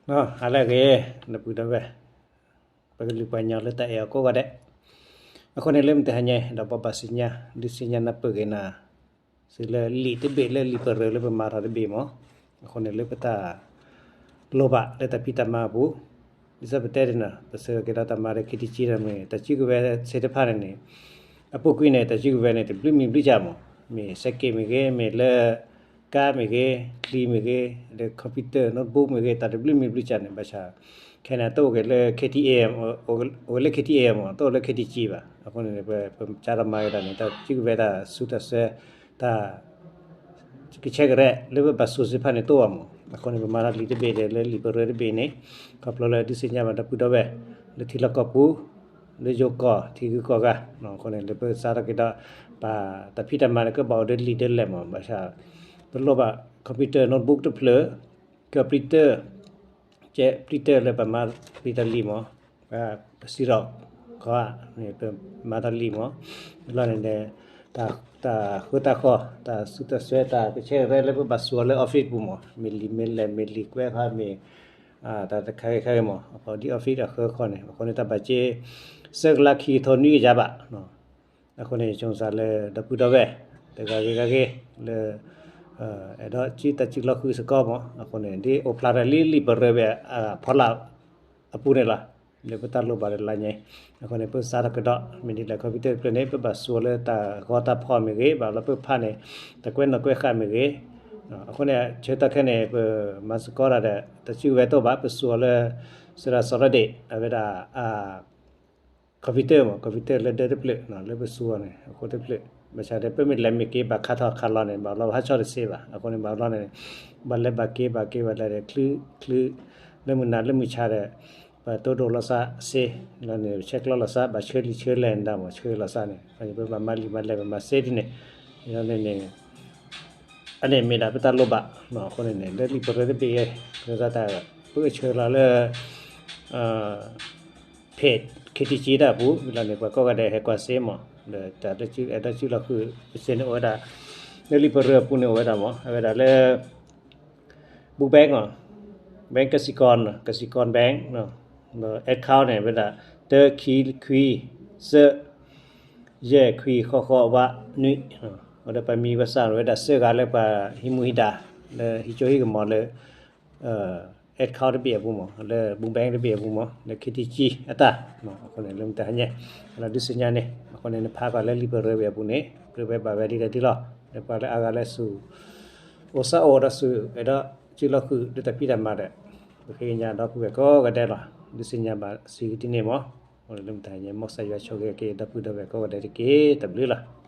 ဟါလၢအဂ့ၤ ဒီပုၢ်ဒီဝဲၢ်, ပကလုၢ်ပှၤကညီလၢတၢ်အဲၣ်အီၤကိးဂၤဒဲး, အဃိန့ၣ်လၢမုၢ်တဟါညါ ဒီးပဘၣ်သ့ၣ်ညါ ဒုးသ့ၣ်ညါနၢ်ပၢၢ်က့ၤနၤ သုးလၢလံာ်တဘ့ၣ်လၢလံာ်ပရၢလၢပမၤထီၣ်တဘ့ၣ်မး, အဃိန့ၣ်လၢပတၢ်လိၣ်ဘၣ်လၢတၢ်ဖံးတၢ်မၤအပူၤ, ဒ်သိးပတဲဒ်န့ၣ် ပဆၢက့ၤဒီးတၢ်မၤဒီး ခ့တက့ဒီးမ့ၢ် တၢ်စုကဝဲၤသ့ၣ်တဖၣ်န့ၣ်န့ၣ် အပူၤကွံာ်န့ၣ် တၢ်စုကဝဲၤန့ၣ် တဘျုးမံၤဘျုးကၢ်မး, မ့ၢ်စဲးက့းမ့ၢ်ဂ့ၤ, မ့ၢ်လၢ ကါမ့ၢ်ဂ့ၤ, ချံမ့ၢ်ဂ့ၤ, ဒီး computer notebook မ့ၢ်ဂ့ၤ, တၢ်တဘျုးမံၤဘျုးကၢ်န့ၣ် ဘၣ်ဆၣ် ခဲန့ၣ် တအိၣ်က့ၤလၢ ခ့တက့, အိၣ်လၢ ခ့တက့မး, တအိၣ်လၢ ခ့တက့ဘၣ်. အဃိန့ၣ် ပကစးထီၣ်မၤက့ၤတၢ်န့ၣ် တၢ်စုကဝဲၤတၢ်စူးတၢ်စွဲ တၢ် ကဆဲကရဲၣ်လၢပဘၣ်စူးသ့ၣ်တဖၣ်န့ၣ်တအိၣ်ဘၣ်မး. အဃိန့ၣ် ပမၤတၢ်လံာ်တဘ့ၣ်ဒီးလၢလံာ်ပရၢတဘ့ၣ်န့ၣ် ခီဖျိလၢဒုးသ့ၣ်ညါဘၣ်ဒီပုၢ်ဒီဝဲၢ် လၢထံလီၢ်ကီၢ်ပူၤ, လၢယိၤကီၢ်ထံဂုၤကီၢ်ဂၤ, အဃိန့ၣ် လၢပစးထီၣ်က့ၤဒီး ပတၢ်ဖံးတၢ်မၤန့ၣ် ကဘၣ်အိၣ်ဒီးလံာ်ဒၢလဲၣ်မး, ဘၣ်ဆၣ် ပလိၣ်ဘၣ် computer notebook တဖျၢၣ်, က printer က printer လၢပမၤဖံးတၢ်လံာ်မး, ပစံးထီၣ်ခီန့ၣ် ပမၤတၢ်လံာ်မး, လီၤန့ၣ် တၢ်ဃုတၢ်ဃီၤ တၢ်စူးတၢ်စွဲ တၢ်ကဆဲကရဲၣ်လၢပဘၣ်စူးအီၤလၢ office ပူၤမး, မ့ၢ်လံာ်မ့ၢ်လဲၢ် မ့ၢ်လံာ်ကွဲးခါ မ့ၢ် တၢ်တခါဂ့ၤခါဂ့ၤမး, အဃိဒ် office အဃၢခီန့ၣ် အဃိန့ၣ် တၢ်ဘၣ်စ့ သၢကလးခံကထိနွံကယၤဘၣ်. အဃိန့ၣ် ဆိမိၣ်သးလၢဒီပုၢ်ဒီဝဲၢ် တဂၤဂ့ၤဂၤဂ့ၤ လၢ အဲၣ်ဒိးစုတၢ်စုလီၤဃုာ်စ့ၢ်ကီးမး, အဃိန့ၣ် ဒ်အိၣ်ဖျါထီၣ်လံလံာ်ပရၢဝဲအဖီလာ်အပူၤန့ၣ်လီၤ. လၢပတၢ်လိၣ်ဘၣ်ဒီးလါညါအံၤ, အဃိန့ၣ် ပစးထီၣ်ကဒီး မ့ၢ်ဒ်လဲၣ် computer တဖျၢၣ်န့ၣ် ပဘၣ်စူးအီၤလၢတၢ်ဂီၤတၢ်ဖီၣ်မ့ၢ်ဂ့ၤ, ဘၣ်လီၤပဖးန့ၣ် တၢ်ကွဲးနီၣ်ကွဲးဃာ်မ့ၢ်ဂ့ၤ, အဃိန့ၣ် ဆၢကတီၢ်ခဲအံၤန့ၣ် ပမၤစ့ၢ်ကီးဒၣ်ဒီး တၢ်စုကဝဲၤတအိၣ်ဘၣ် ပစူးအီၤလၢ စရၣ်စီၤရၣ်ဒ့ၣ် အဝဲဒၣ် computer မး, computer လၢဒၢတဖျၢၣ် လၢပစူးအီၤန့ၣ် အဃိတဖျၢၣ်, ဘၣ်ဆၣ်ဒီး ပမ့ၢ်လဲၤမ့ၢ်က့ၤဘၣ်ခးထီၣ်ခးလီၤန့ၣ် ဘၣ်လီၤဟးဆီတစ့ဘၣ်. အဃိန့ၣ် ဘၣ်လီၤန့ၣ် ဘၣ်လဲၤဘၣ်က့ၤ ဘၣ်က့ၤဘၣ်လဲၤဒီး ချု ချု လၢမုၢ်နၤလၢမုၢ်ဆါဒီး ပတိၢ်ဒိၣ်လီၤစၢ်စ့လီၤန့ၣ် ဆဲးကျိးလီၤစၢ် ဘၣ်ဆၢလံာ်ဆၢလဲၢ်နဒါမး ဆၢလီၤစၢ်န့ၣ် ပဘၣ်မၤလံာ်မၤလဲၢ် ပမၤစ့ဒ်န့ၣ် န့ၣ် အန့ၣ်မ့ၢ်ဒၣ်ပတၢ်လိၣ်ဘၣ်, အဃိန့ၣ်န့ၣ် လၢလံာ်ပရၢတဘ့ၣ်အံၤ ပကစၢ်တၢ် ပအၢၣ်ဆၢလီၤလၢ ဖဲ ခ့တက့တၢ်အပူၤ လီၤန့ၣ် ပှၤကိးဂၤဒဲးဟဲကွၢ်စ့မး, ဒီးတၢ်လၢစုအဲၣ်ဒိးစုလီၤဃုာ် ပစ့န့ၣ်အိၣ်ဝဲဒၣ် လၢလံာ်ပရၢအပူၤန့ၣ်အိၣ်ဝဲဒၣ်မး အဝဲဒၣ်လၢ ဘူး bank မး, bank ကစံးကီ ကစံးကီ bank, ဒီး account န့ၣ် ဝဲဒၣ် တၢ ခံ ခွံ သၢ ယဲၢ် ခွံ ဃီ ဃီ ဝး နွံ, ဒီးပှၤမံၤပှၤစၢ်ဝဲဒၣ် သၢဂၤလၢပှၤဟံးမူဟံးဒါ လၢဟံးကၠိဟံးကမီၤလၢ account တဘ့ၣ်အပူၤမး, လၢ ဘူး bank တဘ့ၣ်အပူၤမး, လၢ ခ့တက့ အတၢ်, အဃိန့ၣ် လၢမုၢ်တဟါညါ လီၤဒုးသ့ၣ်ညါန့ၣ် အဃိန့ၣ် နဖးကွၢ်လၢလံာ်ပရၢဝဲအပူၤန့ၣ် ကြၢးဝဲဘၣ်ဝဲဒ်လဲၣ်ဒ်လဲၣ်, လၢပှၤလၢအါဂၤလၢဆူ အိၣ်စၢ်အိၣ်ဒီးဆူ အဲၣ်ဒိးစုလီၤဃုာ်လၢတၢ်ဖံးတၢ်မၤဒီး ပဃ့ကညးဒီပုၢ်ဝဲၢ်ကိးဂၤဒဲးလီၤ. ဒုးသ့ၣ်ညါဘၣ်စံးကဒ်န့ၣ်မး, လၢမုၢ်တဟါညါ မ်ကစၢ်ယွၤဆိၣ်ဂ့ၤက့ၤဒီပုၢ်ဒီဝဲၢ်ကိးဂၤဒဲးတက့ၢ်. တၢ်ဘျုးလီၤ.